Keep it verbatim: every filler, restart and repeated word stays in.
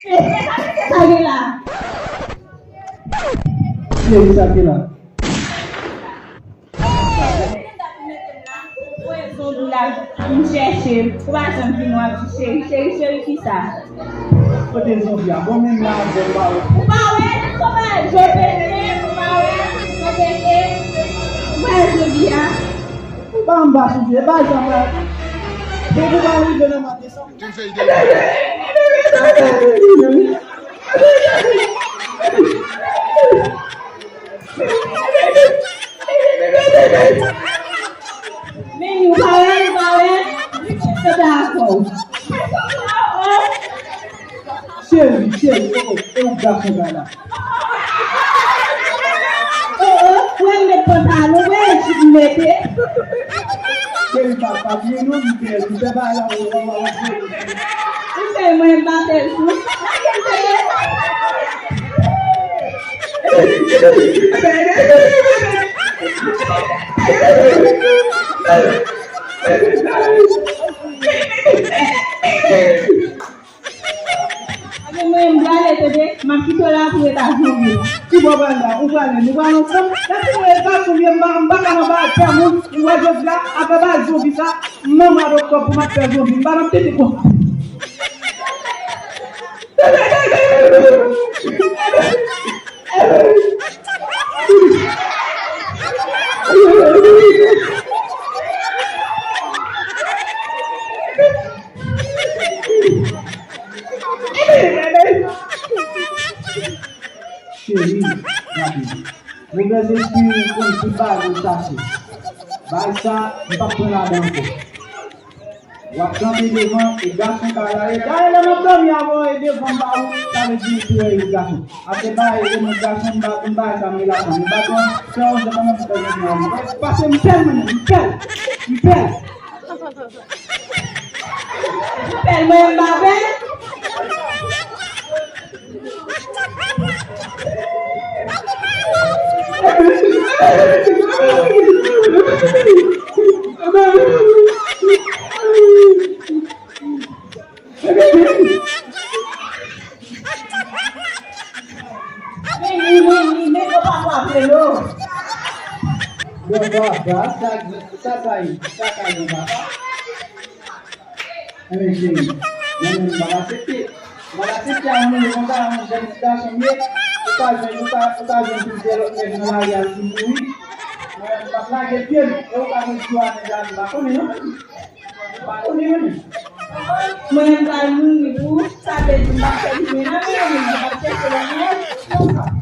Sa gen la. Cheri, sa gen la. Ou wè zonbi la vin chèche m. Ou pa janm vin, w ap di cheri, cheri, cheri, kisa? Kote zonbi a? Bon, menm la, bon, pa wè. Ou pa wè, ou pa wè, je pete, ou pa wè, je pete. Ou pa wè zonbi a? Ou pa anba sou pye, ba zam la. Depi w pa rive nan mwa desanm. Men ou pa wè, ou pa wè, se ta akò. Cheri, cheri, oh, oh, e ou gason kay la. Oh, oh, wè m met pantalon, wè jip m mete. Cheri, pa, pa bliye non, m fè, m fè bagay la, w, w, w, w. M fè mwen m pa fè l tou. Lage m fè. Ebe mwen, m prale, tande, m ap kite w la pou w ret ak zanmi w. Ki bò w prale la? Ou prale, nou prale ansanm? Gade mwen, e gason m ye, m pa, m pa ka nan bagay pè moun. Ou wè jodi la, apre bagay zonbi sa, m nan mwa oktòb pou m ap fè zonbi. M pa nan tete konsa. Cheri, gade. Movèzespri konn tout bagay chache. Bagay sa, m p ap pran ladan ankò. W ap kanpe devan, e gason kay la ye. Dayè, lè m ap dòmi avè w, e devan m ba ou, sa vle di ou tou e gason. Apre bagay, e mwen gason, m ba, m ba sa m relasyon. M ba kon, fè yon jan nan fè yon jan. Pase m pè l, mwen, m pè l. M pè l. Pè l mwen m pa pè. Bon, papa, sa, sa, sa, sa, sa, sa, papa. Enben, cheri, mwen menm, m p ap aksepte. M p ap aksepte a yon moun konsa, yon jèn ti gason m ye, ou ka jwenn, ou ka, ou ka jwenn plizyè lòt nèg nan lari a ki mouri. Mwen, m p ap lage pye m, e ou ka jwenn jou a nèg la, m pa konnen non. M pa konnen, mwen menm. Mwen menm, m pral mouri pou ou, sa vle di m p ap fè biznis nan men yon moun, m ap chèche lòt nèg.